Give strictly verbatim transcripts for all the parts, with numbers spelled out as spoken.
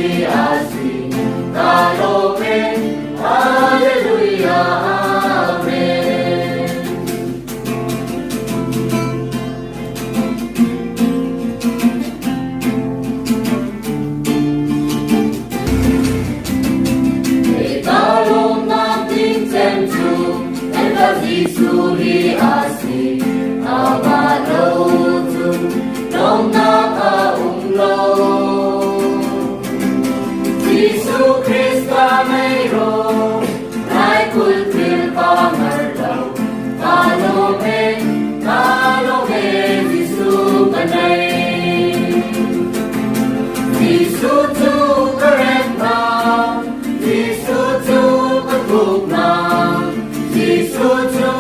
Asi, ka lâwm e, Alleluia, Amen. Hei ka lâwmnâk ding chem chu, Elpa Jisu hi asi, amah lo chun lâwmnâk a um lo. Jisu Krista mei rawh, laikulh thil ka ngar lo, ka lâwm e, ka lâwm e, Jisu ka nei. Jisu chu ka remh na, Jisu chu ka thuk na, Jisu chu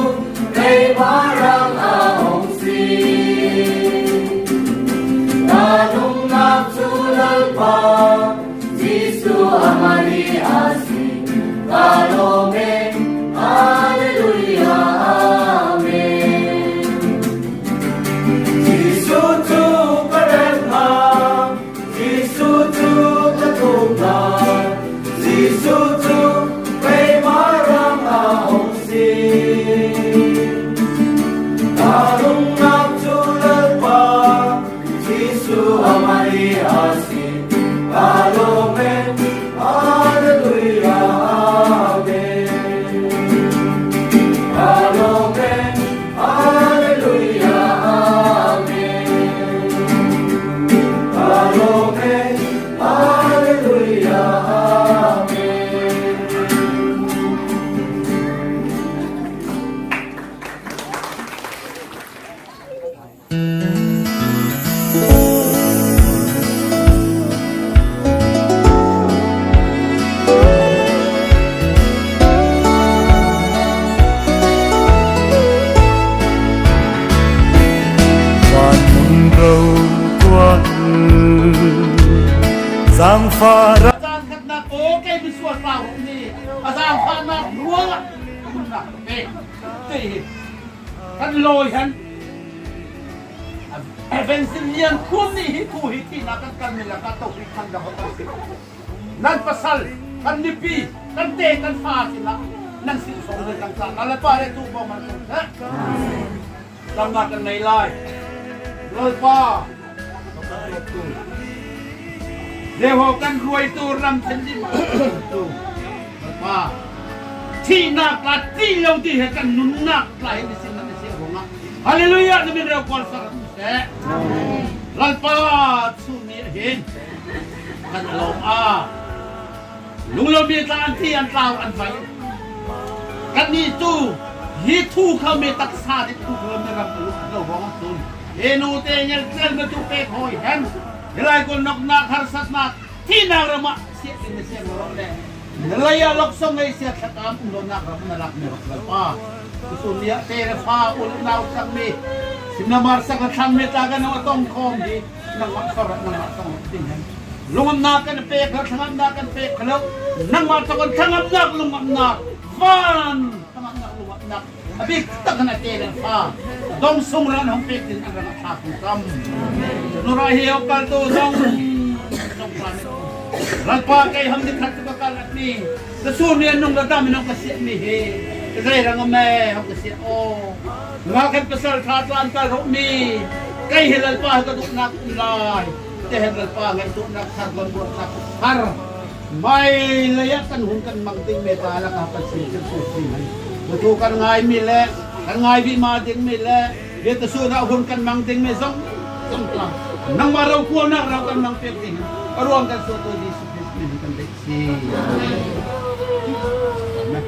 keimah rang a hawng si. Ka lungâk chu Lalpa, Jisu amah hi asi, ka lâwm e, Alleluia, Amen. Jisu chu ka remh na, Jisu chu ka thuk na, Jisu chu keimah rang a hawng si. Ka lungâk chu Lalpa, Jisu amah hi asi, ka lâwm e, Alleluia, Amen. Ka lâwm e, Alleluia, Amen. Ka lâwm e, Alleluia, Amen. Van mun rokual zangfah ra. Zangfahna ko kei misual tlau ni a zangfahnâk ruangah nunâk pe. Tei hi kan lâwi hen. Evangelist Lian Khun nih hi thu hi tinâk kan kan mi lakah to hi kan da hawt si. Nan pasal, kan nupi, kan tê, kan fa sinah nan silh sawng ding kan sa. Lalpa le tu bawm an sawng seh. Damnâk kan nei lai. Lalpa. Zehawh kan ruaitu ram chen dim tu. Lalpa. Thihnâk tla ti lo ti he kan nunnâk tla he ni sin nan si ruangah. Halleluia, na min reukual sak seh. Lalpa, chu ni hin kan lâwm a. Lunglâwm mi tla an ti an tlau an vai. Kannih tu hi thu kho mi taksa nih thu kho mi ram lo bawng a tun. He nu te ngel tlel mi tu pek hâwi hen. Hi laikulh nawknâk harsatnâk thihnâk ram ah siah ti mi siam rawh le. Na lei ah lawksawng ngei siat thlakâm um lo nâk ram na lâk mi rawh Lalpa. Tusun ni ah te le fa u le nau chang mi. Sim na mar sak na thlang mi tla kan a tawng khawm hi. Nangmah sawr ah nangmah tawng ding hen. Lungngamnâk kan pêk lo, thlangamnâk kan pêk lo. Nangmah tawng kan thlangamnâk, lungngamnâk. Van thlangamnâk, lungngamnâk. A bîk tak hen a te le fa. Dawngsung rang hawng pêk ding an rang a thlak hawng tam. Nurah hi hawng kal tu zawng. Zawng pa ni. Lalpa kei hawng dikhat tu ka kal at ni. Ka sûn ni a nung ka dam in hawng ka siah mi hi. Ka zei rang a me hawng ka siah aw. Nga kan pasal ṭha tla an kal rawh mi. Kei hi Lalpa hi ka duhnâk um lai. Te hen Lalpa ngaihtuahnâk thar kan buatnâk thar. Mâi lei ah kan hun kan mang ding mi tla lakah kan sin kan sûn ding. Ka thu kan ngâi mi le kan ngâi bî ma ding mi le. Hi ta sûn ah hun kan mang ding mi zawng zawng tla. Nangmah rokualnâk rang kan mang pêk ding. Ka ruang kan sûntu Jisu Krist min kan deih si. Amen.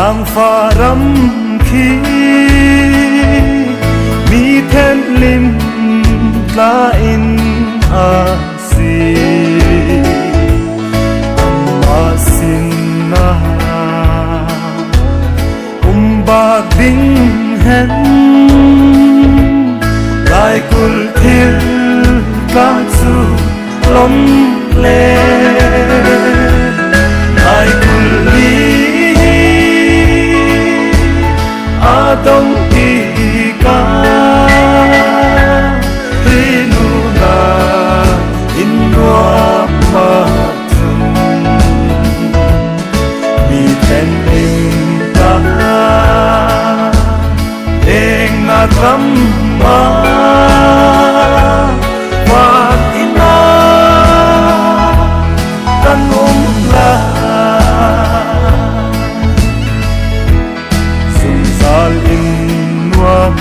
Zangfah ram khi mi thenhlim tla in asi. Amah sinah um bâk ding hen laikulh thil tla chu lawmh le. Laikulh mi hi a dawng tikah hi nûnah in nuam ah chun mi thenhlim tla leng a tlam ah vâk in ah kan um lai. Zungzâl in nuam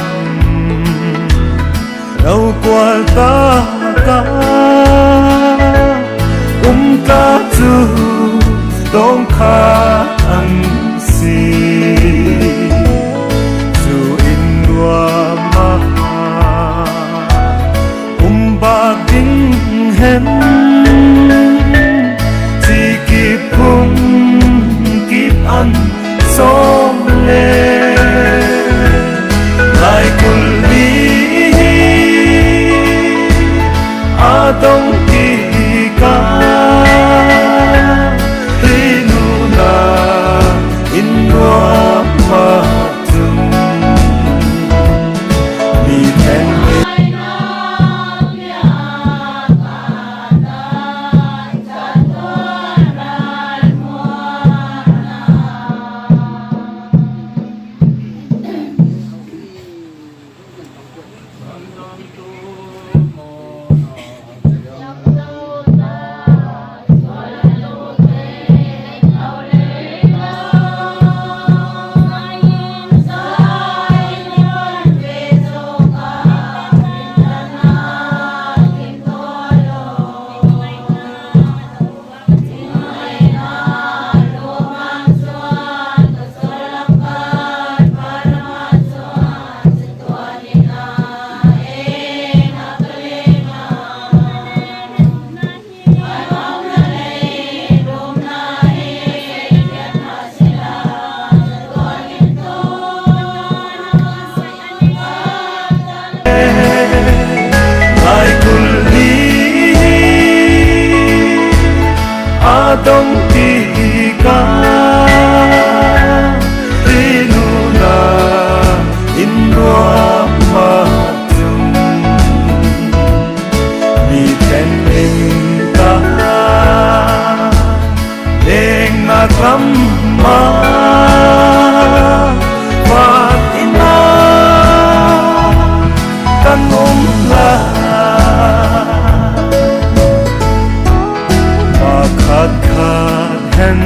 rokual tâk ah um tla chu dawngkhat an si. Chu in nuam ah um bâk ding hen chi kip phung kip an sawm le. Laikulh mi hi a dawng tikah hi nûnah in nuam ah chun mi thenhlim Laikulh mi hi a dawng tikah hi nûnah in nuam ah chun mi thenhlim tla leng a tlam ah vâk in ah kan um lai. Pakhat khat hen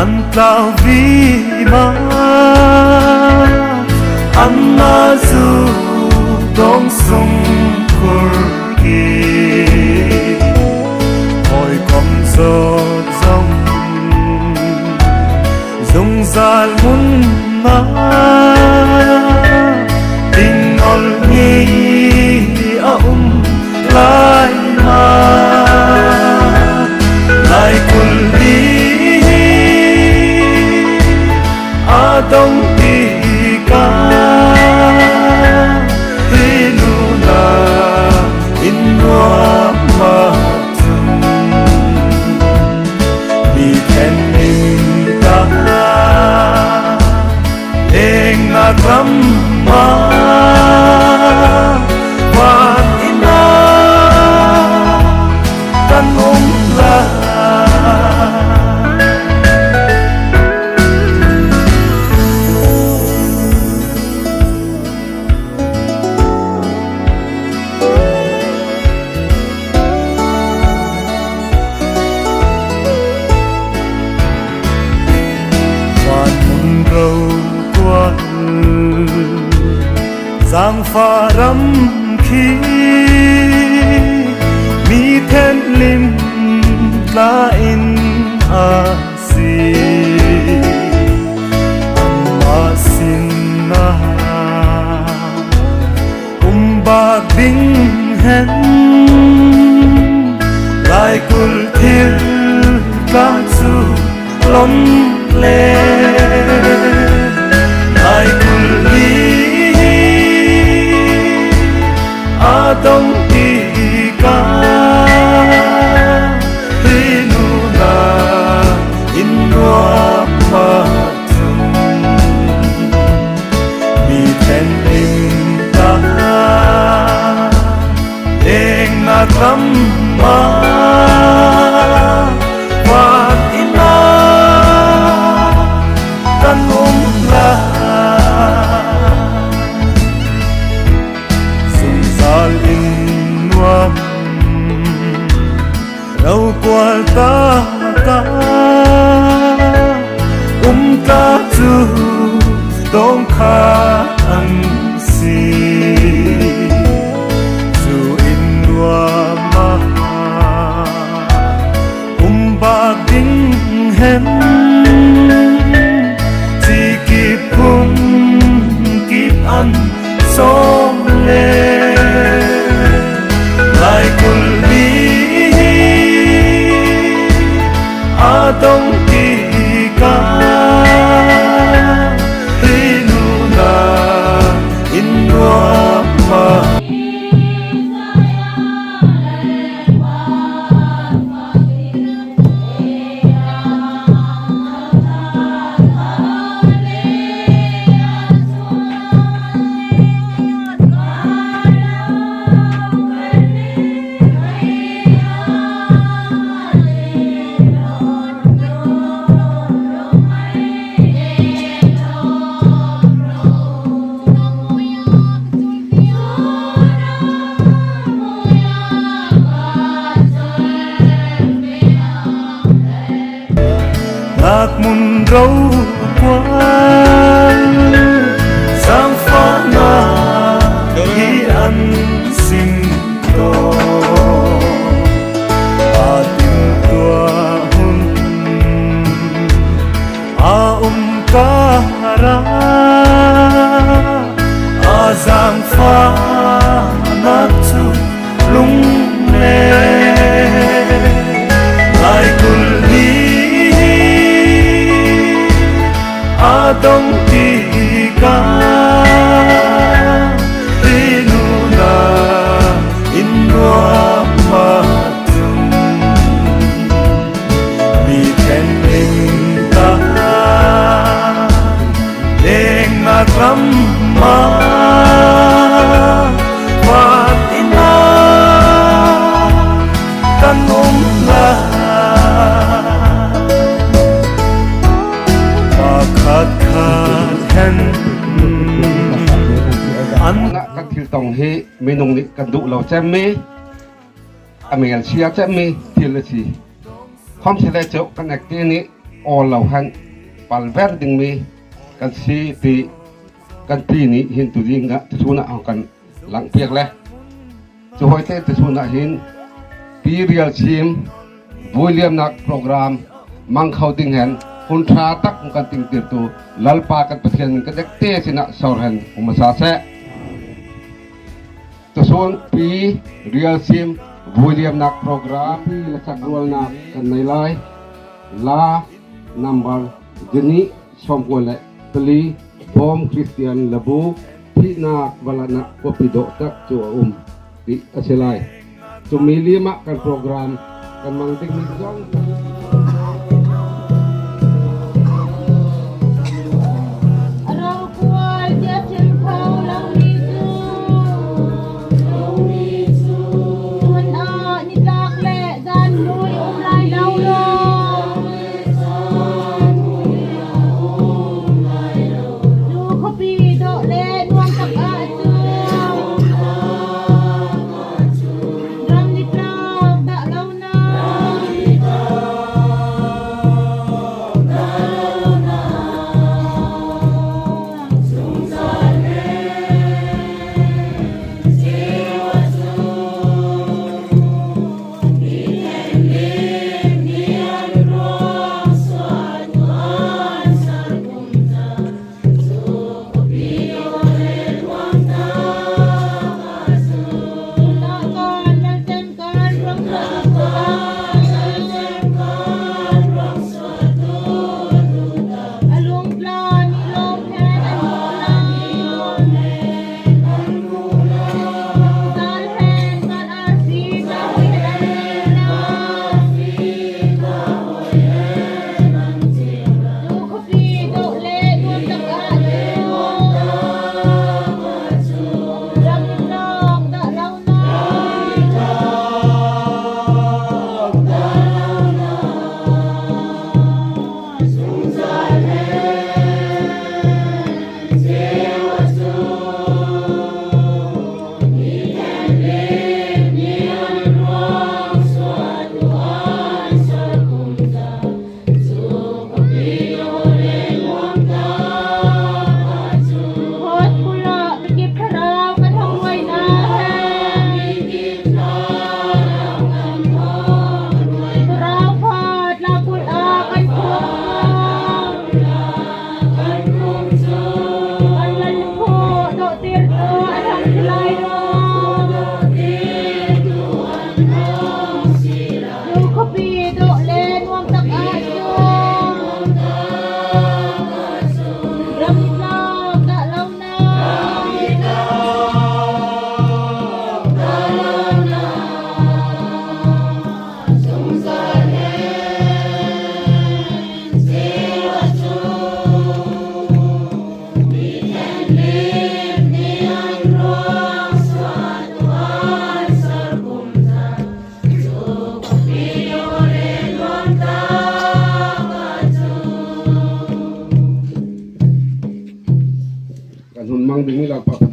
an tlâu vima, anmah zuk dâwngsung khur kîr. Hâwikawm zawzawng zungzâl mun ah ding nawlh ngei a um lai ma. Laikulh mi hi a dawng tikah hi nûnah in nuam ah chun mi thenhlim tla leng a tlam ah vâk in ah kan um lai. Vân mun rokual zangfah ram khi mi thenhlim tla in asi. Ram ah fâk in ah kan um lai. Zungzâl in nuam rokual tak ah um tla chu dawngh kha an si. Chu in nuam ah um bâk ding hen, chi kip phung kip an sawm le, laikulh mi a dawngh tikah, hi nûnah in nuam ah. Ngâk mun rokual zangfahna hi an sim tawh. A timhtuah hun a um kar ah, a zangfahna chu lung le laikulh mi a dawngh tikah, hi nûnah in nuam ah chun, mi thenhlim tla lêng ngâk ram ah fâk in ah kan um lai. Pakhat khat hen an kan thiltawng hi minung nih kan duh lo chem mi, a mi kan sia chem mi thil asi. Khawmsele chu kan ektê nih awl lo hen palver ding mi kan si ti kan ti nih hin tu ding ah tusun ah hawng kan langh piak le. Chu hâwitê tusun ah hin Pi Rialsim vuiliamnâk program mang kho ding hen hun ṭha tak kan tingtirtu Lalpa kan Pathian min kan ektê sinah sawr hen um masa seh. Tusun Pi Rialsim vuiliamnâk program hi lasak rualnâk kan nei lai. La number zanih sawmkua leh pali, Bawm Kristian Labu thihnâk valanah khuapi dawh tak chu a um ti asi lai. Chu mi liam ah kan program kan mang ding mi zawng. A rokual ziahthim kho lo mi chu, tun ah nitlâk leh zân nuai um lai lo rawh. Chu khuapi dawh le nuam tak ah chu ram nitlâk dah lo na.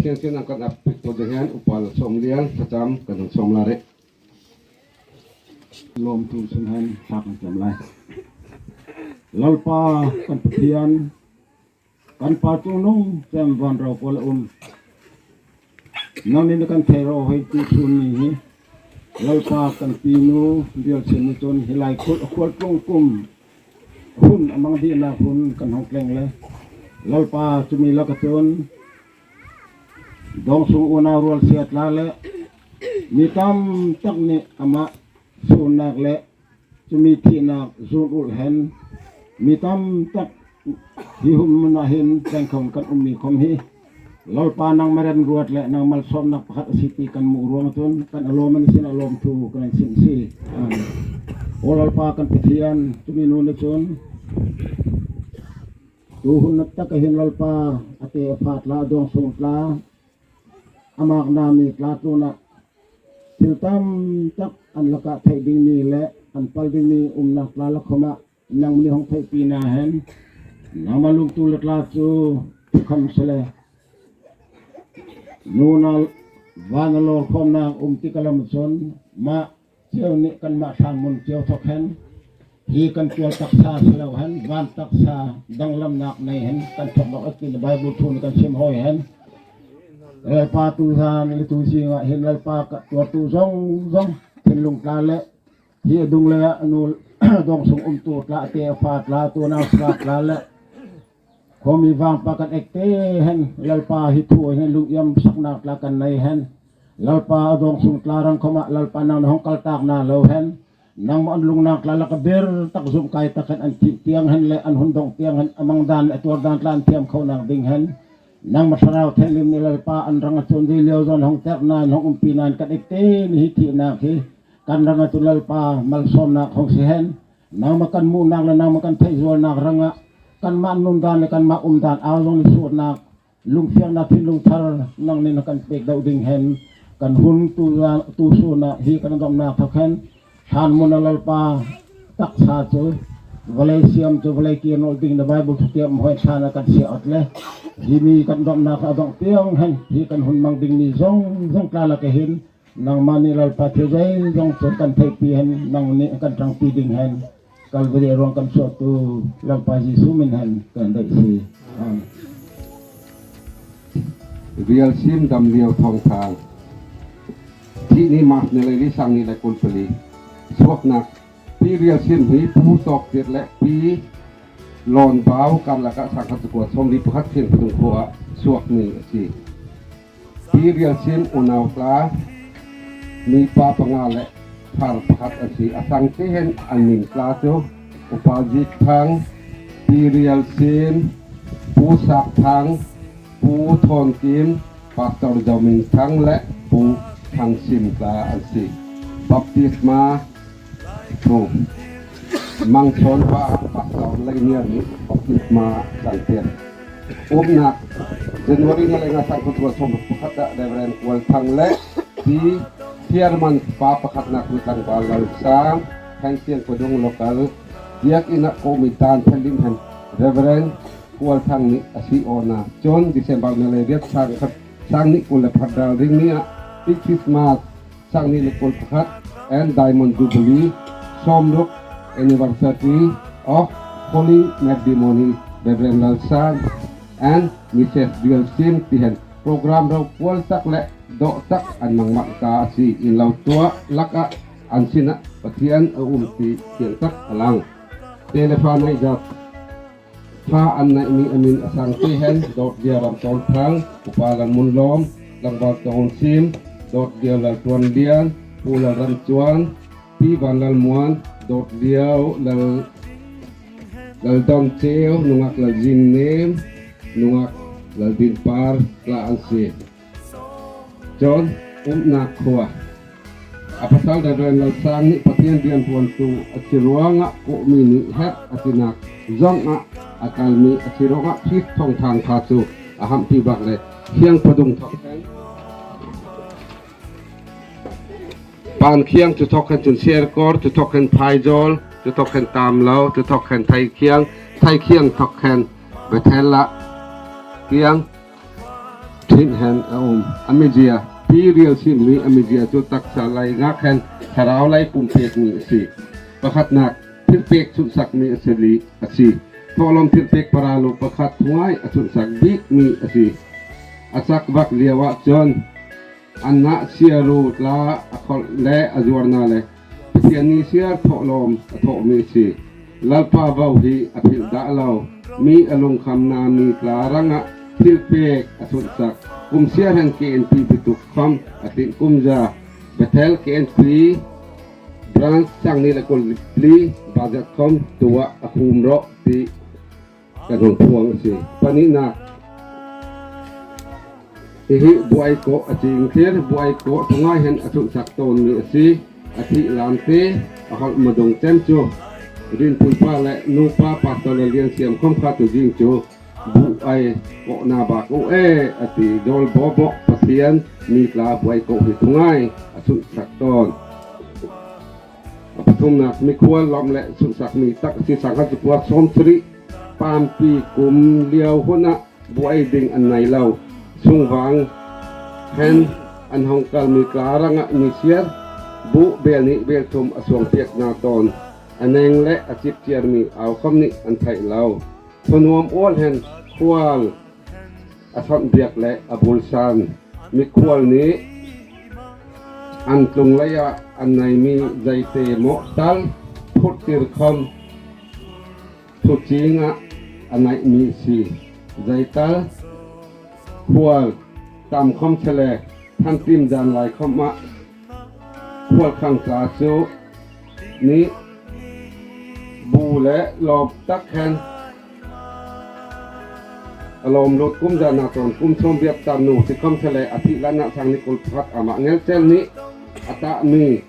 Sian sian an kan ap pik to ding hen, Upa Lalsawmlian, thlacham kan hawng sawm lai rih. Lâwmthu chun hen, thlak kan thiam lai. Lalpa kan Pathian, kan Pa chungnung chem vân rokual ah um. Nangnih na kan theih rawh hâwi ti thu ni hi. Lalpa kan pinu, Rialsim nu chun hi laikulh a khual tlung kum hun a mang dihnâk hun kan hawng tleng le. Lalpa chu mi lakah chun dâwngsung unau rualsia tla le mi tam tak nih amah sûnnâk le chu mi thihnâk zûn ulh hen, mi tam tak hi hun mun ah hin tlengkhawm kan um mi khawm hi Lalpa nangmah remruat le nang malsâwmnâk pakhat asi ti kan muh ruangah chun kan a lâwm an sin a lâwmthu kan an sin asi. Amen. Aw Lalpa kan Pathian, chu mi nûnah chun tu hun tak ah hin Lalpa a tê a fa tla, a dâwngsung tla, a mâkna mi tla tlûnah thil tam tak an lakah theih ding mi le an pal ding mi umnâk tla lak khawm ah nangmah nih hawng theihpi na hen, nangmah lungtu le tla chu thukham sele nûnah vân ah lâwrkhawmnâk um tik a lam chun mah chêu nih kanmah thlân mun chêu thawk hen hi kan tual taksa si lo hen, vân taksa danglamnâk nei hen kan thawk bâk asi ti le Bible thu nih kan sim hâwi hen. Lalpa tu zân le tu zîng ah hin Lalpa ka tuartu zawzawng thinlung tla le hi a dung le a nûl dâwngsung umtu tla, a tê a fa tla, tunau sâk tla le khua mi vângpa kan ektê hen Lalpa hi thu hen lunghiamsaknâk tla kan nei hen. Lalpa a dâwngsung tla rang khawm ah Lalpa nang na hawng kaltâk na lo hen. Nangmah an lungnâk tla lakah bir tak zumhkâi tak hen an thih tiang hen le an hun dawngh tiang hen a mang dân le a tuar dân tla an thiam khonâk ding hen. Nangmah Thlarau Thianghlim nih Lalpa an rangah chun zui liau zawn hawng terh na hen hawng umpi na hen kan ektê nih hi thihnâk hi kan rangah chun Lalpa malsâwmnâk hawng si hen. Nangmah kan muhnâk le nangmah kan theihzualnâk rangah kanmah nun dân le kanmah um dân âuzawng nih sûnnâk lungfiangnâk thinlung thar nangnih na kan pêk dawh ding hen. Kan hun tu zân, tu sûn ah hi kan dawmhnâk thawk hen thlân mun ah Lalpa taksa chu vawlei siam chu vawlei kîr nawlh ding na Bible thutiam hâwi thlân ah kan siah awt le hi mi kan dawmhnâk a dawngh tiang hen hi kan hun mang ding mi zawzawng tla lakah hin nangmah nih Lalpa thil zeizawng chu kan theihpi hen, nangnih kan ṭangpi ding hen, Kalvari ruang kan suahtu Lalpa Jisu min hen kan deih si. Amen. Rialsim Damliau Thâwngthâng. Thih ni March ni leili, sâng nih leh kul pali. Suaknâk. Pi Rialsim hi Pu Tawktir leh Pi Lawnbau kar lakah sângkhat zakua sâwmli pakhat Thianghpadung khua ah suak mi asi. Pi Rialsim unau tla mipa panga leh phar pakhat asi. A sângtê hen an min tla chu Upa Zikthang, Pi Rialsim, Pu Sakthang, Pu Thawnkim, Pastor Zominthang leh Pu Thangsim tla an si. Baptisma thu. Mangchawnpa Pastor Leiniar nih baptisma kan pêk. Umnâk. January ni leina sângkhat zakua sâwmruk pakhat ah Reverend Kual Thang leh Pi Chairman pa pakhatnâk mi tlangvâl Lalsâng, hen Thianghpadung local biakin ah Kawhmi dân thianghlim hen Reverend Kual Thang nih a si awna. Chun December ni leiriat sângkhat, sâng nih kul leh pakhat Ralring ni ah Pi Christmas sâng nih leh kul pakhat and Diamond Jubilee, sâwmruk Anniversary of Holy Matrimony, Reverend Lalsâng and Missus Rialsim ti hen program rokual tak leh dawh tak an mang mah ta asi. In lo tuah lakah an sinah Pathian a um ti fiang tak a lang. Telephone ah i zat. Tha an neih mi a min a sângtê hen, Dawtliau Ramtâwnthang, Upa Lalmunlâwm, Tlangvâl Tâwnsim, Dawtliau Laltuanlian, Pu Lalramchuan, Pi Vanlalmuan, Dawtliau Lal, Laldawncheu, nungâk Lalzîngnêm, nungâk Laldinpar tla an si. Chun, umnâk khua. A pasal Reverend Lalsâng nih Pathian rianṭuantu a si ruangah Kawhmi nih herh a tinâk zawngah a kal mi a si ruangah Krist thâwngthâng tha chu a hamhpi bâk le Thianghpadung thawk hen, Pankhiang chu thawk hen chun Serkawr, chu thawk hen Phaizawl, chu thawk hen Tamlo, chu thawk hen Thaikhiang, Thaikhiang thawk hen Bethel ah, Thiang, Thu Hih hen a um. A mizia, Pi Rialsim mi a mizia chu taksa lei ngâk hen thlarau lei pumpêk mi asi. Pakhatnâk, thilpêk sunhsak mi asi li asi. Thawhlawm thilpêk paralo pakhat thungâi a sunhsak bîk mi asi. A sak vak liauah chun, An nah siaru tla a kholh le a zuarna le Pathian ni siar thawhlawm a thawh mi asi. Lalpa vo hi a philh dah lo. Mi a lungkham na mi tla rangah thilpêk a sunhsak. Kum siar hen K N P bituk khawm a tlinh kumza. Bethel K N P branch sâng nih leh kul pali budget khawm tuah a khum rawh ti kan hawng phuang asi. Panihnâk, hihi buai kawh a ching thlir, buai kawh thungâi hen a sunhsak tâwn mi asi. A thih lam tê a holh madung chem chu Rinpuipa leh nupa Pastor Lalliansiam khawm kha tu zing chu buai kawh na bâk u e a ti. Dâwl bawbawh Pathian ni tla buai kawh hi thungâi a sunhsak tâwn. A pathumnâk, mikhual lawmh leh sunhsak mi tak asi. Sângkhat zakua sâwmsarih pampi kum liau hun ah buai ding an nei lo. Sungvâng hen an hawng kal mi tla rangah mi siar buh bêl nih bêl thum a suangpiak na tâwn. A neng leh a chipchiar mi âu khawm nih an theih lo. Thanuam ual hen khual a sawnh biak leh a bul sân. Mikhual nih an tlung lei ah an nei mi zeitê mawh tal phurhtir khawm thuching ah a neih mi asi. Zeital khual tam khawmsele thantim dân lai khawm ah khual khang tla chu nih bu leh lawp tak hen a lawm lût kumza na tâwn kum sâwmriat tar nu si khawmsele a thih lanah sâng nih kul pakhat amah ngelchel nih a tah mi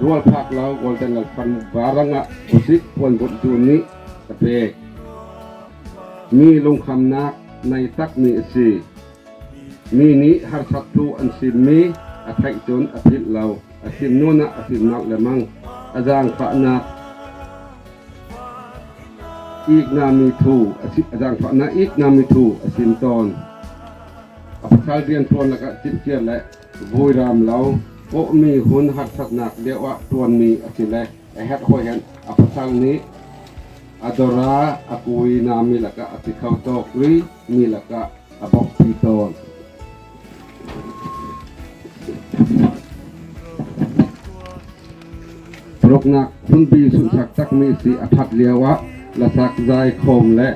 rual phâk lo Golden Lalphan vârangah Busik puan bawmh dun nih a pêk. Mi lungkhamnâk nei tak mi asi. Mi nih harsat thu an sim mi a theih chun a philh lo. A sim nûnah a sim nâk le mang a zângfahnâk ikna mi thu a si, a zângfahnâk ikna mi thu a sim tâwn. A pasal rianṭuan lakah chimhchiar leh vui râm lo kawh mi hun harsatnâk liauah ṭuan mi asi le a herh hâwi hen a pasal nih a dawr ah a kui na mi lakah a si kho tâwk ri mi lakah a bawmhpi tâwn. Paruknâk, hunbi sunhsak tak mi asi. A ṭhat liauah lasak zâi khawm leh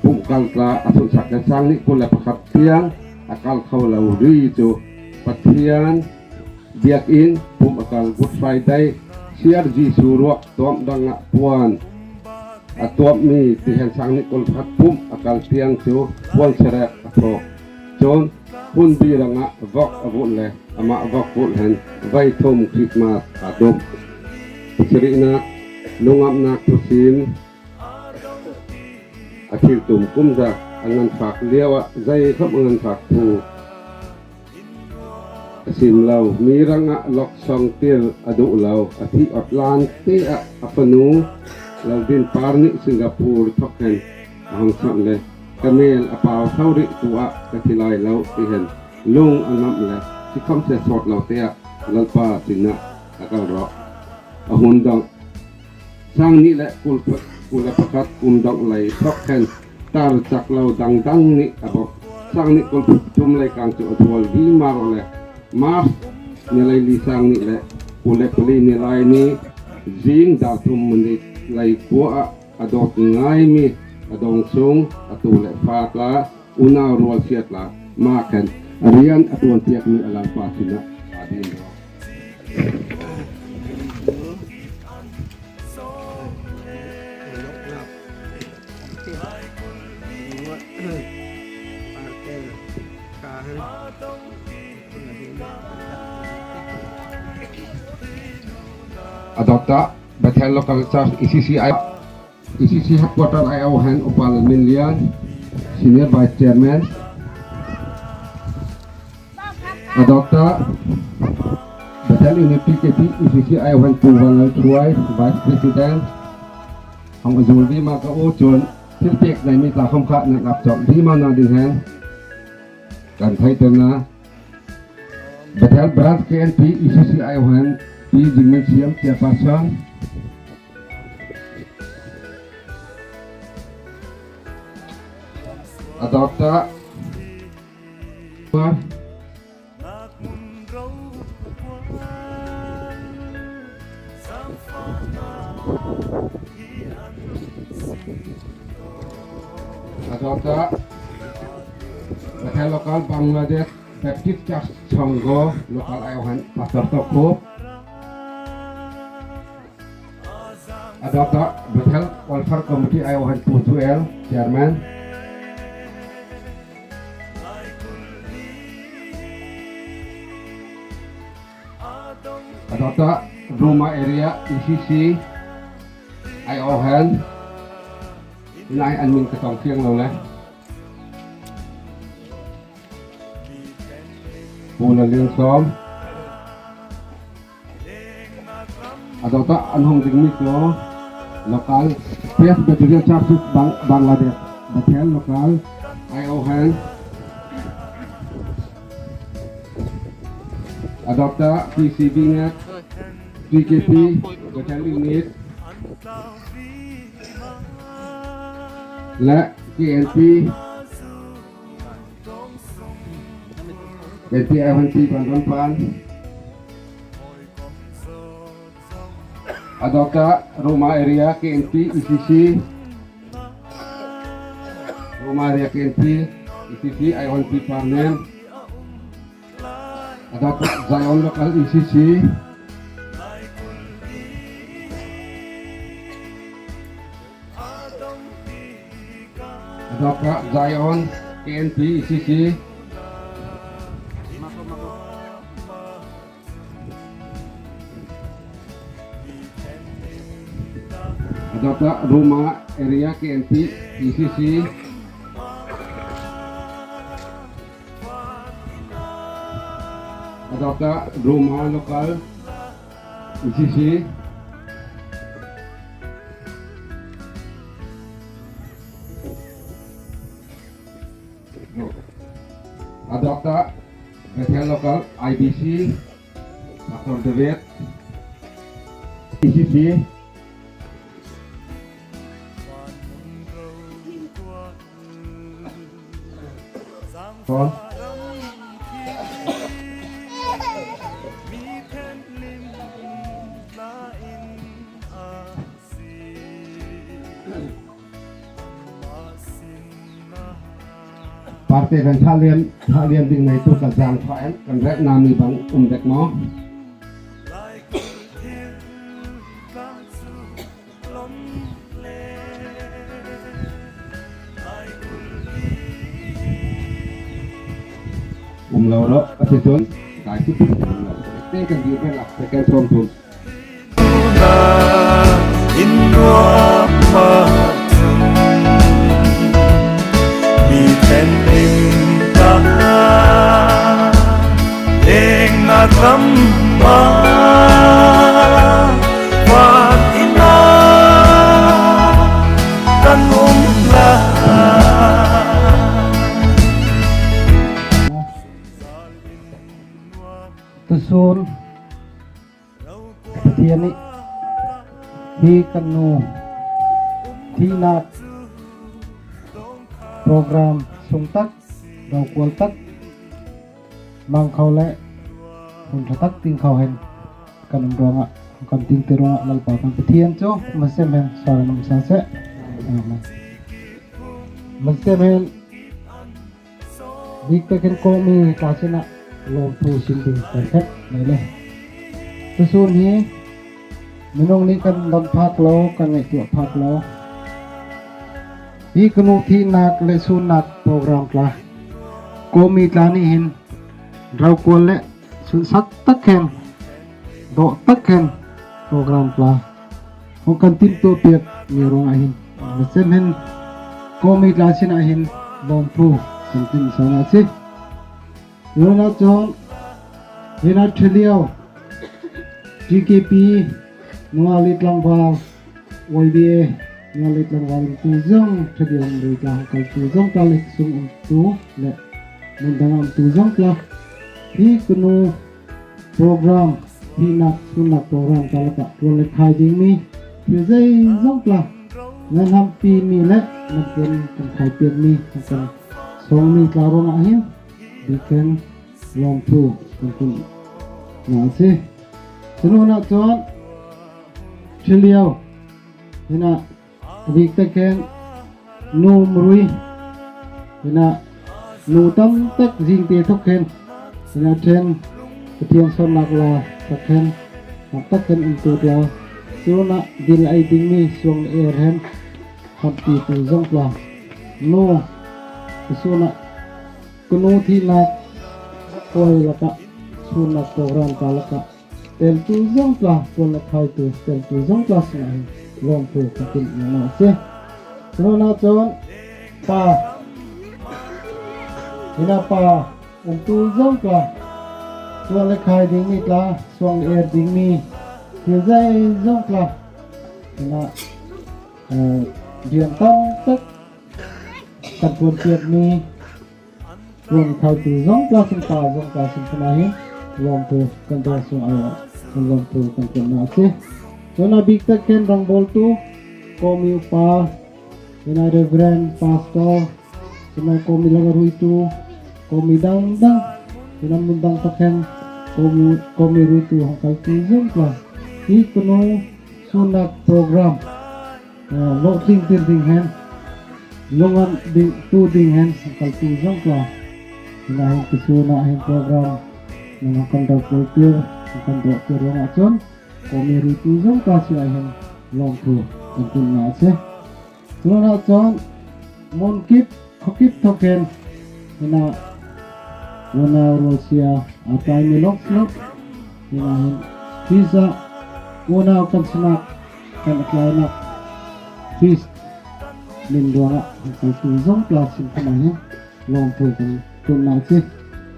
pumh kal tla a sunhsak le sâng nih kul leh pakhat tiang a kal kho lo ri chu Pathian biakin pumh a kal Good Friday, Siar Jisu ruak tuamh dang ah puan a tuamh mi ti hen sâng nih kul pakhat pumh a kal tiang chu puan serêk a thawk. Chun hunbi rangah vawk a vulh le amah vawk vulh hen vei thum Christmas a dawmh. Pasarihnâk, lungngamhnâk thusim a thiltum kumza a nganfâk liauah zeikhawm a nganfâk thu a sim lo. Mi rangah lawksawngtir a duh lo. A thih awt lan tê ah a fanu Laldinpar nih Singapore thawk hen a hawng sawnh le ka mêl a pau tho rih tu ah ka thi lai lo ti hen lung a ngamh le sikhawmsele sawt lo tê ah Lalpa sinah a kal rawh. A hun dawngh. Sâng nih leh kul, kul leh pakhat kum dawngh lei thawk hen tar chak lo dangdang nih a bawmh. Sâng nih kul pathum leikâng chu a thual vima rawh le March ni leili sâng nih leh kul leh pali ni lai ni zing dâr thum minute leikua ah a dâwt ngâi mi a dawngsung a tu leh fa tla unau rual sia tla mâk hen a rian a ṭuan piak mi a Lalpa sinah a dîm rawh. A dawt ah Bethel Local Church E C C I E C C headquarter aiawh hen Upa Lalminlian, Senior Vice Chairman. A dawt ah Bethel Unit P K P E C C aiawh hen Pu Vanlalthuai, Vice President. Hawng a zûl vima ka u chun thilpêk nei mi tla khawm kha nan ap chawnh vima na ding hen. Kan theih tâwn na. Bethel Branch K N P E C C aiawh hen Pi Jingminsiam, Chairperson. A dawt ah A dawt ah Bethel Local Bangladesh Baptist Church Sangha Local aiawh hen Pastor Tawkhup. A dawt ah Bethel Welfare Committee aiawh hen Pu Suel, Chairman. A dawt ah Ruma Area E C C aiawh hen. Nai an min ka tawng thiang lo le. Pu Lalliansawm. A dawt ah an hawng ding mi chu Local Presbyterian Churches Bang-, Bangladesh, Bethel Local aiawh hen. A dawt ah P C B ngek, T K P, Bethel Unit, leh K N P, K N P aiawh hen Pi Vanrampan. A dawt ah Ruma Area K N P E C C. Ruma Area K N P E C C aiawh hen Pi Parnem. A dawt ah Zion Local E C C. A dawt ah Zion K N P E C C. A dawt ah Ruma Area K N P E C C. A dawt ah Ruma Local E C C. A dawt ah Bethel Local I B C, Pastor David, E C C. Paul. Party kan thah lian, thah lian ding neitu kan zang thah hen, kan rep na mi bang um dek maw. Um lo rawh, a si chun, kai chu um lo. Te kan dîr pen lak, second round chun. In ruangah chun mi thenhlim tla eng nak ram ah fâk in ah kan um lai. Tusun Pathian nih hi kan nu thihnâk program sung tak, rokual tak, mang kho leh hun ṭha tak ting kho hen kan um ruangah, kan tingtir ruangah Lalpa kan Pathian chu hmansem hen sawr hen um sawm seh. Amen. Hmansem hen Bîk tak hen Kawhmi tla sinah lâwmthu sim ding kan khat nei le. Tusun hi minung nih kan don phâk lo, kan ngaihtuah phâk lo. Hi ka nu thihnâk leh sunnâk program tla Kawhmi tla nih hin rokual leh sunhsak tak hen, dawh tak hen program tla hawng kan timhtuah piak mi ruangah hin, hmansem hen Kawhmi tla sinah hin lâwmthu kan tih sawm asi. Ruangah chun, hinah ṭhaliau T K P, Nual leh Tlangvâl, Y B A, Nual leh Tlangvâl umtu zawng, ṭhaliau um rih tla hawng kaltu zawng tla leh sung umtu leh mun dang ah umtu zawng tla, hi kanu program, thihnâk sûnnâk program tla lakah ṭuan le khai ding mi thil zeizawng tla nan hamhpi mi leh nan ṭuan kan khai piak mi, kan sawng mi tla ruangah hin bîk hen lâwmthu kan tlun na asi. Chu nûnah chun ṭhiliau hinah, a bîk tak hen nu Murui hinah, nu tam tak zîngtê thawk hen hinah ṭhen, Pathian sawrnâk la tak hen, tam tak hen umtu tla sûnah dil ei ding mi suang le êr hen hamhpitu zawng tla, nu sûnah kanu thihnâk huai lakah, sûnnâk program tla lakah teltu zawng tla, ṭuan le khaitu teltu zawng tla sinah hin lâwmthu kan tlun na asi. Chu nûnah chun pa, hinah pa umtu zawng tla, ṭuan le khai ding mi tla, suang le êr ding mi thil zeizawng tla, hinah, eh, rian tam tak kan ṭuan piak mi, ṭuan khaitu zawng tla sinah, pa zawng tla sinah hin lâwmthu kan dâwngsung ah kan lâwmthu kan tlun na asi. Chu nûnah bîk tak hen rangbâwltu, kawhmi upa, hinah Reverend, Pastor, sinah kawhmi lakah ruitu, kawhmi dang dang, hinah mun dang tak hen kawhmi, kawhmi ruitu hawng kaltu zawng tla, hi kanu sûnnâk program, eh, lâwhtling tir ding hen, lungan ding, tu ding hen hawng kaltu zawng tla, hinah hin ka sûnah hin program nan hawng kan rawh pâwl tir, hawng kan rawh tir ruangah chun kawhmi ruitu zawng tla sinah hin lâwmthu kan tlun na asi. Chu nûnah chun mun kip, khua kip thawk hen hinah unau rualsia a tlai mi lâwk lâwk, hinah hin Krist ah unau kan sinâk, kan a tlainâk Krist min ruangah hawng kaltu zawng tla sinah hin lâwmthu kan tlun na asi.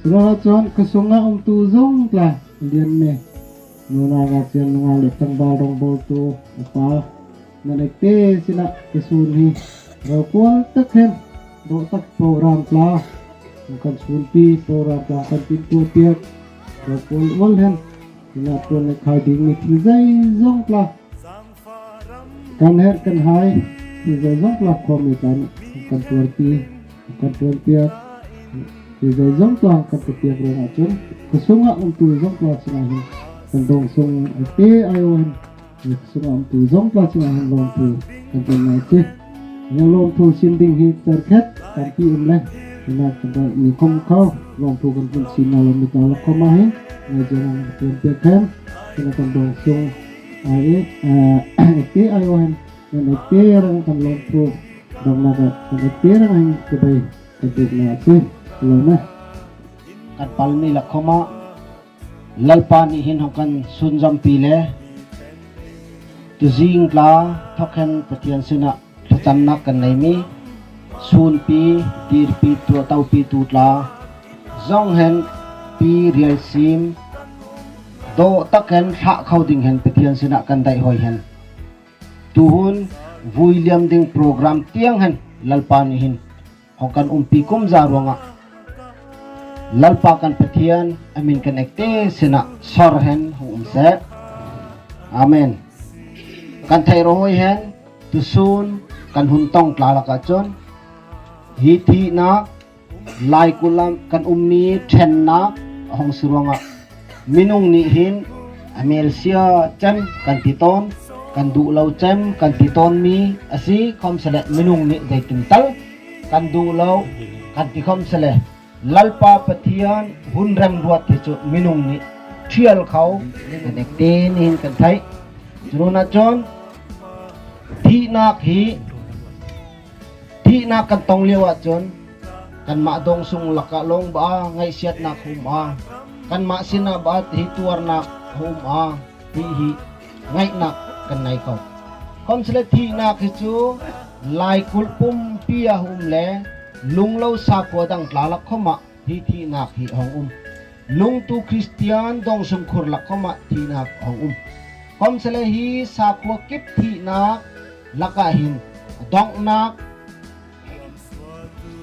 Chu nûnah chun ka sungah umtu zawng tla, lian me, nûnah ngâ chian nungâk leh tlangvâl rangbâwltu upa, nan ektê sinah ka sûn hi rokual tak hen, dâwh tak program tla hawng kan sûnpi, program tla hawng kan timhtuah piak, rokual ual hen hinah ṭuan le khai ding mi thil zeizawng tla, kan herh kan hai thil zeizawng tla, kawhmi tla nih hawng kan tuarpi, hawng kan ṭuan piak, thil zeizawng tla hawng kan ti piak ruangah chun ka sungah umtu zawng tla sinah hin kan dâwngsung ektê aiawh hen, ka sungah umtu zawng tla sinah hin lâwmthu kan tlun na asi. Hinah lâwmthu sim ding hi cherkhet tampi um le, hinah kan dâwh mi khawm kho lâwmthu kan tlun sim na lo mi tla lakah khawm ah hin, ngâi chian nungâk ṭuan piak hen, hinah kan dâwngsung ai, eh, ektê aiawh hen, nan ektê rang kan lâwmthu dâwngnâk ah kan ektê rang hen ka bei kan tlun na asi. Lâwm e. Kan pal mi lakah khawm ah Lalpa nih hin hawng kan sûnzawmpi le tuzîng tla thawk hen Pathian sinah thlachamnâk kan nei mi, sûnpi, tîrpi, tuah tâwpitu tla zawng hen pi rial sim, dâwh tak hen thlah kho ding hen Pathian sinah kan daih hâwi hen, tuhun vui liam ding program tiang hen Lalpa nih hin hawng kan umpi kumza ruangah Lalpa kan Pathian a min kan ektê sinah sawr hen hawng um seh. Amen. Kan theih rawh hâwi hen, tusûn kan hun tawng tla lakah chun hi thihnâk, laikulh ah kan um mi ṭhennâk a hawng si ruangah minung nih hin a mêlsia chem kan ti tâwn, kan duh lo chem kan ti tâwn mi asi. Khawmsele minung nih zeitin tal kan duh lo kan ti khawmsele, Lalpa Pathian hun remruat hi chu minung nih ṭhial kho kan ektê nih hin kan theih. Chu nûnah chun thihnâk hi, thihnâk kan tawng liauah chun kanmah dâwngsung lakah lâwng bah a ngaihsiatnâk a um a, kanmah sinah bah a hi tuarnâk a um a, hi hi ngaihnâk kan nei kho. Khawmsele thihnâk hi chu laikulh pumpi ah a um le, lunglo sakhua dang tla lak khawm ah hi thihnâk hi a hawng um. Lungtu Kristian dâwngsung khur lak khawm ah thihnâk a hawng um. Khawmsele hi sakhua kip thihnâk lakah hin, dawnghnâk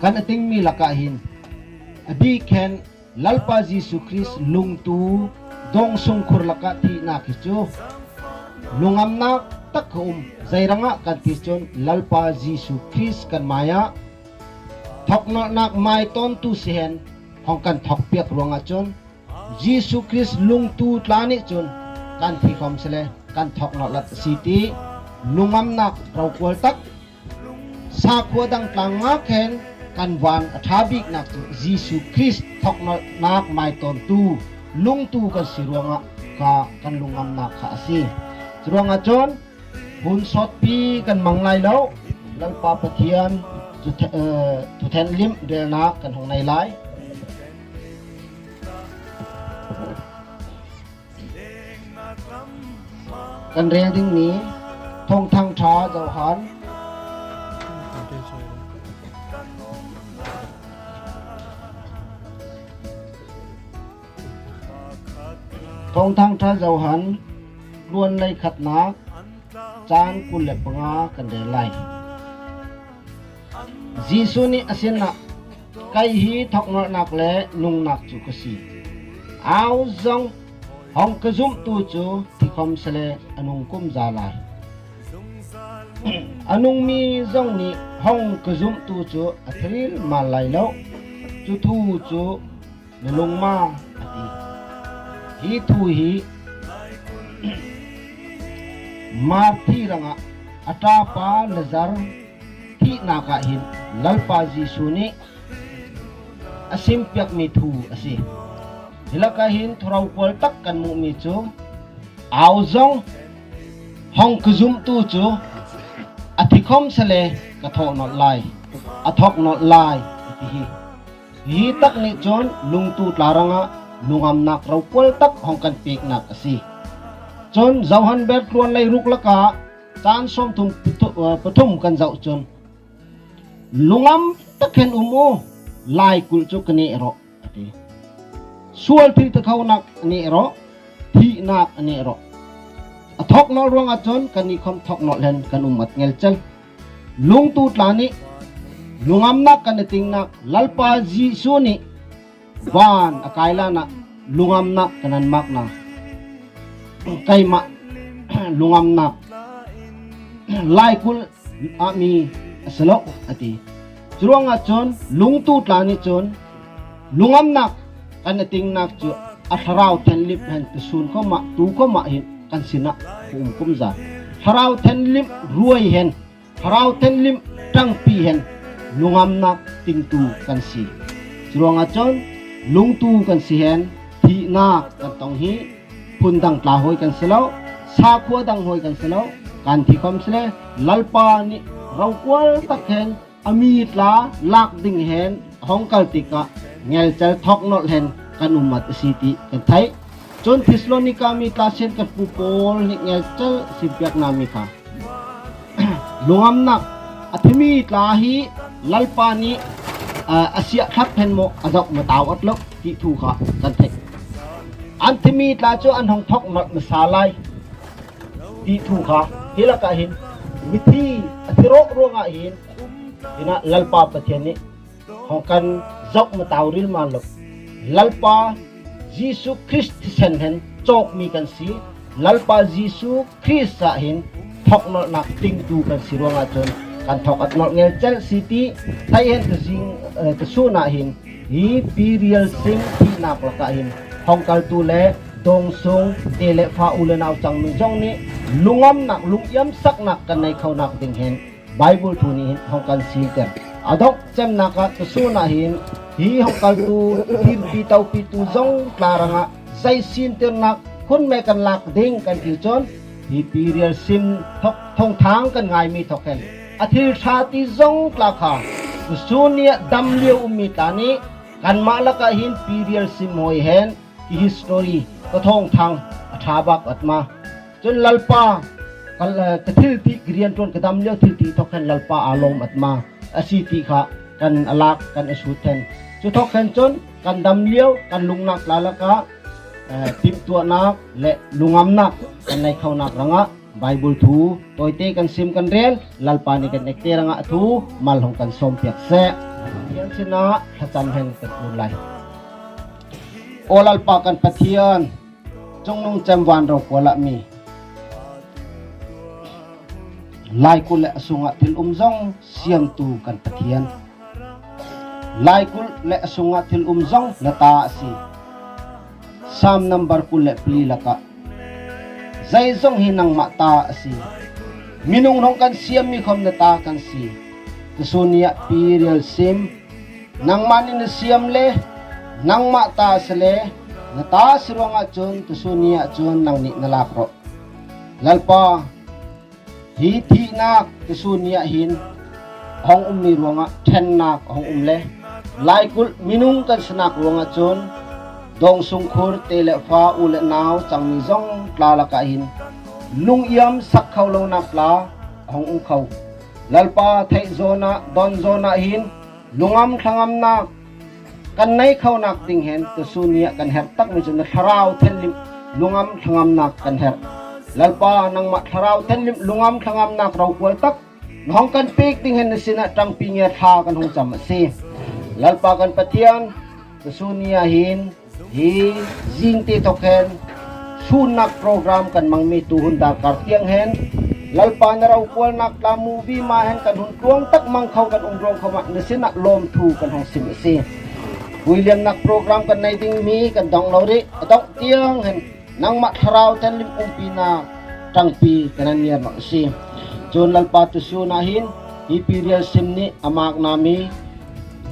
kan a ting mi lakah hin, A bîk hen Lalpa Jisu Krist lungtu dâwngsung khur lakah thihnâk hi chu lungngamnâk tak kha um. Zeirangah kan ti chun Lalpa Jisu Krist kan mâiah thawknawlhnâk mâi tâwntu si hen hawng kan thawkpiak ruangah chun Jisu Krist lungtu tla nih chun kan thi khawmsele kan thawknawlh lat asi ti lungngamnâk rokual tak sakhua dang tla ngâk hen kan vân a ṭha bîknâk chu Jisu Krist thawknawlhnâk mâi tâwntu lungtu kan si ruangah kha kan lungngamnâk kha asi. Churuangah chun hun sawtpi kan mang lai lo. Lalpa Pathian thu the-, eh, thu thenhlimh rêlnâk kan hawng nei lai. Kan rêl ding mi Thâwngthâng Ṭha Johan. Thâwngthâng Ṭha Johan, tluan leikhatnâk, chân kul leh panga kan rêl lai. Jisu nih a sinah, kei hi thawknawlhnâk leh nungnâk chu ka si. Âuzawng hawng ka zumhtu chu thi khawmsele a nung kumza lai. A nung mi zawng nih hawng ka zumhtu chu a thi rîlmâl lai lo. Chu thu chu na lung ma, a ti. Hi thu hi Marthi rangah a ṭâpa Lazar thihnâk ah hin Lalpa Jisu nih a simpiak mi thu asi. Hi lakah hin thu rokual tak kan muh mi chu âuzawng hawng ka zumhtu chu a thi khawmsele ka thawknawlh lai, a thawknawlh lai, a ti hi. Hi tak nih chun lungtu tla rangah lungngamnâk rokual tak hawng kan pêknâk asi. Chun Johan ber tluan leiruk lakah chân sâwmthum pathu-, eh, pathum kan zauh chun, lungngamnâk hen um u, laikulh chu ka neh rawh, a ti. Sual thiltikhonâk a neh rawh, thihnâk a neh rawh. A thawknawlh ruangah chun kannih khawm thawknawlh hen kan um awt ngelchel. Lungtu tla nih lungngamnâk kan a tingnâk Lalpa Jisu nih vân a kâi lânah lungngamnâk kan an mâk na. Keimah lungngamnâk laikulh ah mi asi lo, a ti. Churuangah chun lungtu tla nih chun lungngamnâk kan a tingnâk chu a Thlarau Thenhlimh hen tusûn khawm ah, tu khawm ah hin kan sinah a um kumza. Thlarau Thenhlimh ruai hen, Thlarau Thenhlimh ṭangpi hen lungngamnâk tingtu kan si. Churuangah chun lungtu kan si hen thihnâk kan tawng hi phun dang tla hâwi kan si lo, sakhua dang hâwi kan si lo, kan thi khawmsele Lalpa nih rokual tak hen a mi tla lâk ding hen a hawng kal tikah ngelchel thawknawlh hen kan um awt asi ti kan theih. Chun Thessalonika mi tla sin kan pu Paul nih ngelchel simpiak na mi kha lungngamnâk, a thi mi tla hi Lalpa nih, ah, a siahthlap hen maw a zauh matau awt lo ti thu kha kan theih. An thi mi tla chu an hawng thawknawlh masa lai ti thu kha hi lakah hin mithi a thi rawh ruangah hin hinah Lalpa Pathian nih hawng kan zauh matau rîlmâl lo. Lalpa Jisu Krist thisen hen châwk mi kan si. Lalpa Jisu Krist ah hin thawknawlhnâk tingtu kan si ruangah chun kan thawk awt ngelchel asi ti theih hen tuzing, eh, tusûn ah hin hi Pi Rialsim thihnâk lakah hin hawng kaltu leh dâwngsung te leh fa u leh nau chang mi zawng nih lungngamnâk, lungiamsaknâk kan nei khonâk ding hen Bible thu nih hin hawng kan sîntir. A dawngh chemnâk ah tusûn ah hin hi hawng kaltu, tîrpi topitu zawng tla rangah zei sîntirnâk hun me kan lâk ding kan ti chun hi Pi Rialsim thawk, thâwngthâng kan ngâi mi thawk hen a thil ṭha ti zawng tla kha tusûn ni ah dam liau um mi tla nih kanmah lakah hin Pi Rialsim hâwi hen Ka history, ka thâwngthâng a ṭha bâk awt ma. Chun Lalpa, ka, ka thilti, ka rianṭuan, ka dam liau thilti thawk hen Lalpa â lâwm awt ma. Asi ti kha kan a lâk, kan a sût hen. Chu thawk hen chun kan dam liau, kan lungnâk tla lakah, eh, timhtuahnâk leh lungngamnâk kan nei khonâk rangah Bible thu tawite kan sim kan rel, Lalpa nih kan ektê rangah thu mal hawng kan sâwmpiak seh. Pathian sinah thlacham hen kan ur lai. Aw Lalpa kan Pathian, chungnung chem vân rokual ah mi, laikulh leh a sungah thil um zawng siamtu kan Pathian. Laikulh leh a sungah thil um zawng na ta asi. Sâm number kul leh pali lakah, zeizawng hi nangmah ta asi. Minung hawng kan siam mi khawm na ta kan si. Tusûn ni ah Pi Rialsim, nangmah nih na siam le, nangmah ta asi le, na ta asi ruangah chun tusûn ni ah chun nang nih na lâk rawh. Lalpa, hi thihnâk tusûn ni ah hin a hawng um mi ruangah ṭhennâk a hawng um le, laikulh minung kan sinâk ruangah chun, dâwngsung khur, tê leh fa, u leh nau chang mi zawng tla lakah hin lungiam sak kho lonâk tla a hawng um kho. Lalpa, theih zawnah, dawn zawnah hin lungam thlangamnâk kan nei khonâk ding hen tusûn ni ah kan herh tak mi chu na Thlarau Thenhlim lungam thlangamnâk kan herh. Lalpa, nangmah Thlarau Thenhlim lungam thlangamnâk rokual tak na hawng kan pêk ding hen na sinah ṭangpi ngêr thla kan hawng cham asi. Lalpa kan Pathian, tusûn ni ah hin hi zîngtê thawk hen sûnnâk program kan mang mi tu hun dârkâr tiang hen, Lalpa, na rokualnâk tla muvi ma hen kan hun tluang tak mang kho kan um ruang khawm ah na sinah lâwmthu kan hawng sim asi. Vuiliamnâk program kan nei ding mi kan dawngh lo rih, a dawngh tiang hen nangmah Thlarau Thenhlim umpinâk ṭangpi kan ngêr nawlh asi. Chun Lalpa, tusûn ah hin hi Pi Rialsim nih a mâk na mi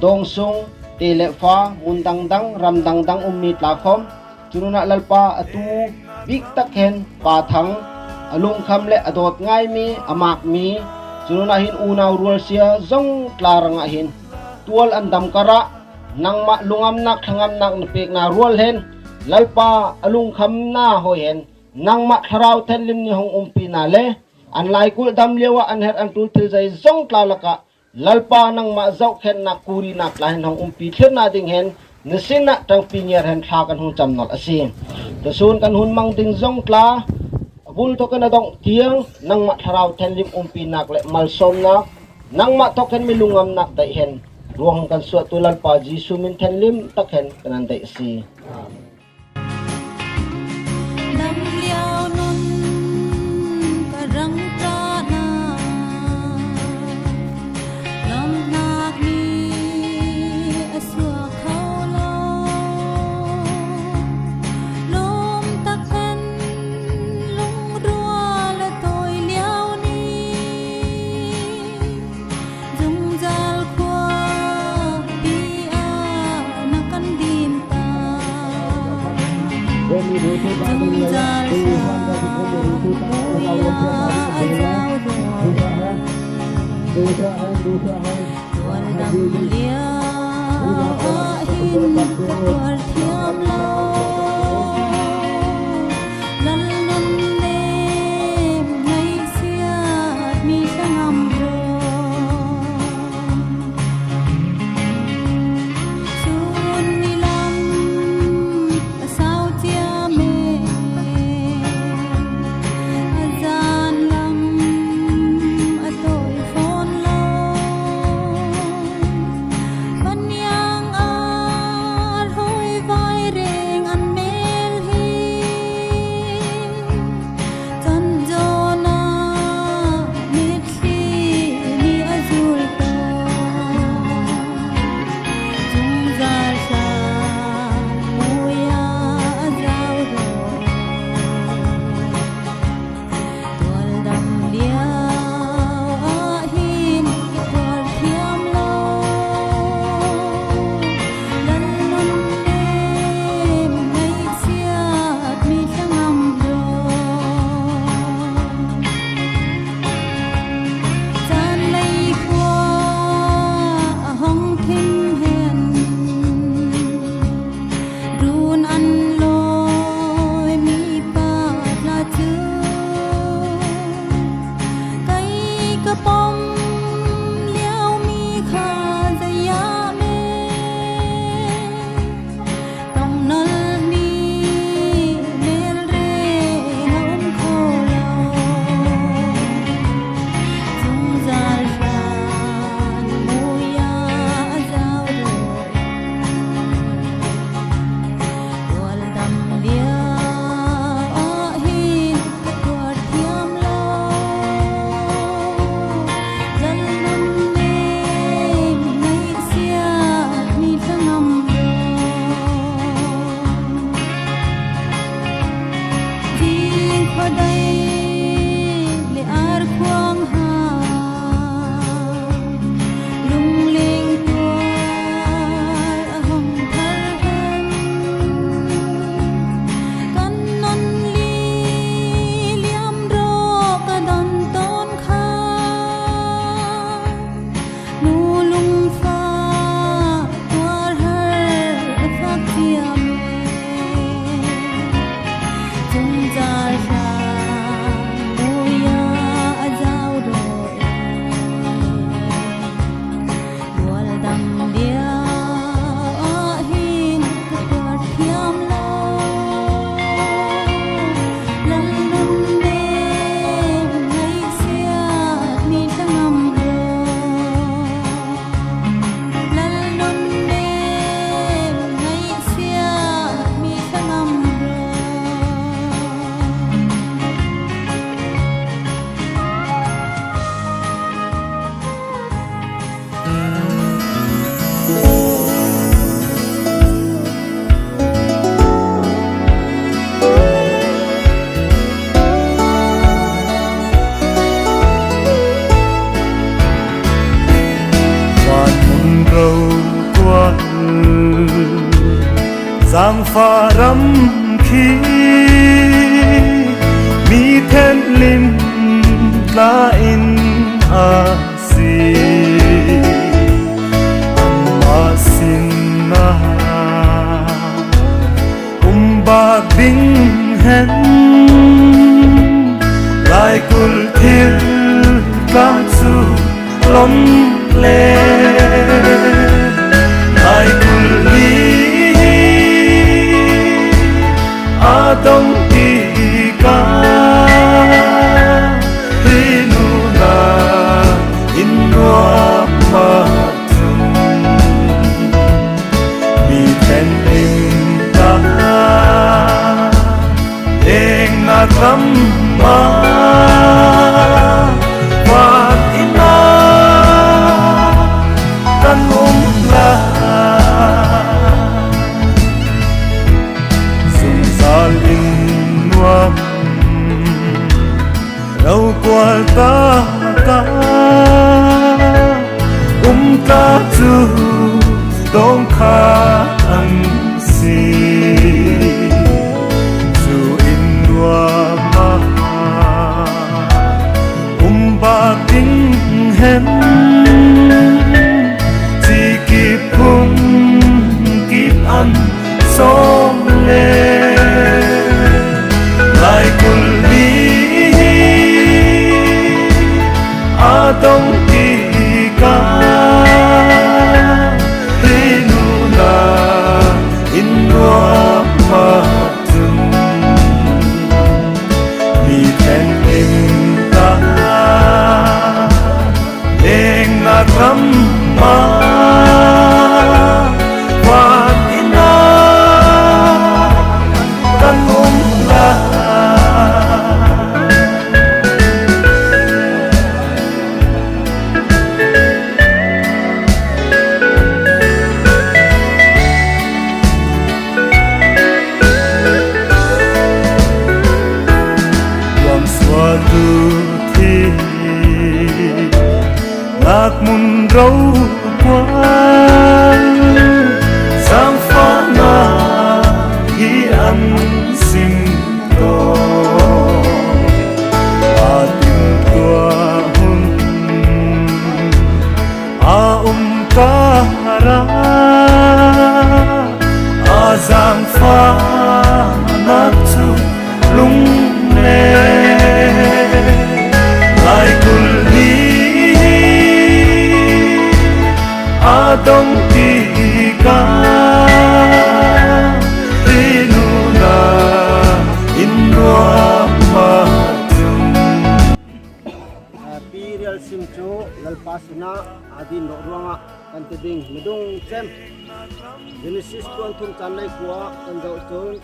dâwngsung, tê leh fa, mun dang dang, ram dang dang um mi tla khawm, chu nûnah Lalpa, a tu bîk tak hen Pa Thang a lungkham leh a dâwt ngâi mi, a mâk mi, chu nûnah hin unau rualsia zawng tla rangah hin tual an dam karah nangmah lungamnâk thlangamnâk na pêk na rual hen, Lalpa, a lungkham na hâwi hen nangmah Thlarau Thenhlim nih hawng umpi na le, an laikulh dam liauah an herh an tul thil zeizawng tla lakah Lalpa, nangmah zauhkhenhnâk, kurinâk tla hen hawng umpi thlir na ding hen na sinah ṭangpi ngêr hen thla kan hawng cham nawlh asi. Tusûn kan hun mang ding zawng tla a bul thawk hen a dawngh tiang nangmah Thlarau Thenhlim umpinâk leh malsâwmnâk, nangmah thawk hen mi lungngamnâk deih hen ruang kan suahtu Lalpa Jisu min thenhlim tak hen kan nan deih asi. Dam liau nun ka rangṭhana, lamhnâk mi a suak kho lo. Lâwm tak hen lungrual a tâwi liau ni. Zungzâl khuapi ah na kan dîm ta. Zungzâl sa bia a zau rawh. Tual dam liau ah hin ka tuar thiam lo. Lal nan lem ngaihsiat mi tla ngam rawh. Sûn ni lam a sau chiam e, a zân lam a tâwi fawn lo. Faniang a hâwi vai Ram khi mi thenhlim tla in asi. Amah sinah um bâk ding hen laikulh thil tla chu lawmh le laikulh mi hi a dawng tikah hi nûnah in nuam mah chun mi thenhlim tla Eng nak ram ah vân in ah kan um lai. Zungzâl in nuam rokual tak ah um tla chu dawngkhat an si. Chu in nuam ah um bâk ding hen chi kip phung kip an sawm le laikulh mi hi a dawng tikah hi nûnah in nuam mah chun mi thenhlim tla Eng nak ram ah vân in ah kan um lai. Ruamsuahtu thil nak mun rokual zangfahnâk hi an sim tawh. A timhtuah hun a um kar ah a zangfahnâk chu lung le laikulh mi a dawng tikah hi nûnah in nuam mah chun. Pi Rialsim chu Lalpa sinah a dîn rawh ruangah kan ti ding midang chem. Genesis tuan thum chân leikua kan zoh chun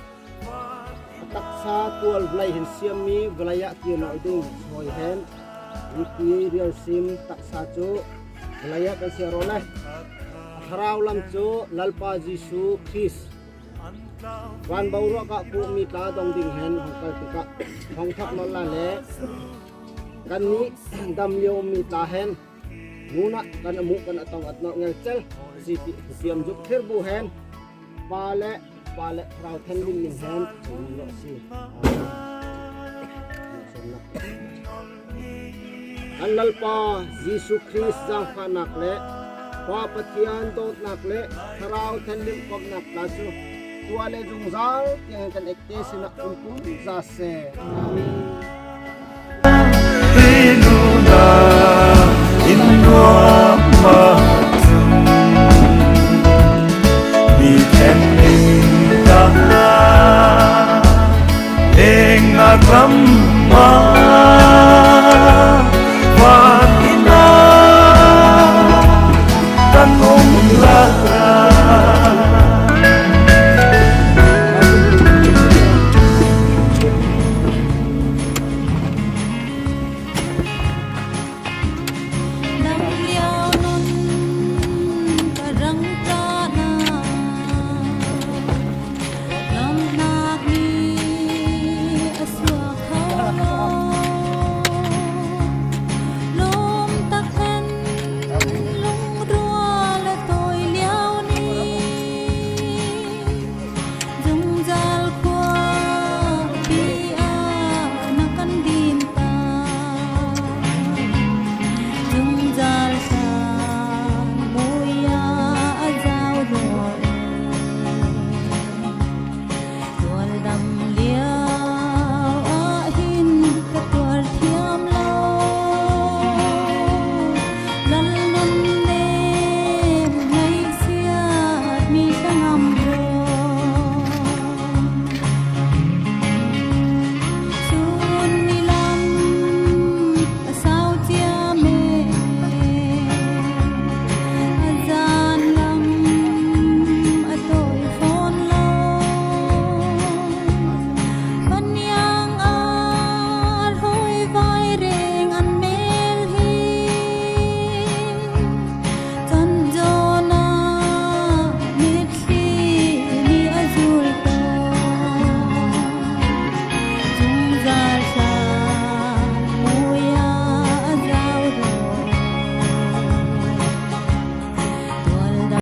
a taksa tual vawlei hin siam mi vawlei ah tirnawh ding chawih hen. Pi Rialsim taksa chu vawlei ah kan siar rawh le. A thlarau lam chu Lalpa Jisu Krist vân boruak ah pûk mi tla dawng ding hen hawng kal tikah hawng thawk nawlh lai le kannih dam liau um mi tla hen nûnah kan a muh kan a tawng a nawlh ngelchel asi ti thupiam zuk thir bu hen Pa le Pa le Thlarau Thenhlim min hen chun rawh asi. Kan Lalpa Jisu Krist zangfahnâk le Pa Pathian dâwtnâk le Thlarau Thenhlim kawmhnâk tla chu tuah le zungzâl tiang hen kan ekte sinah um tum za seh. Amen.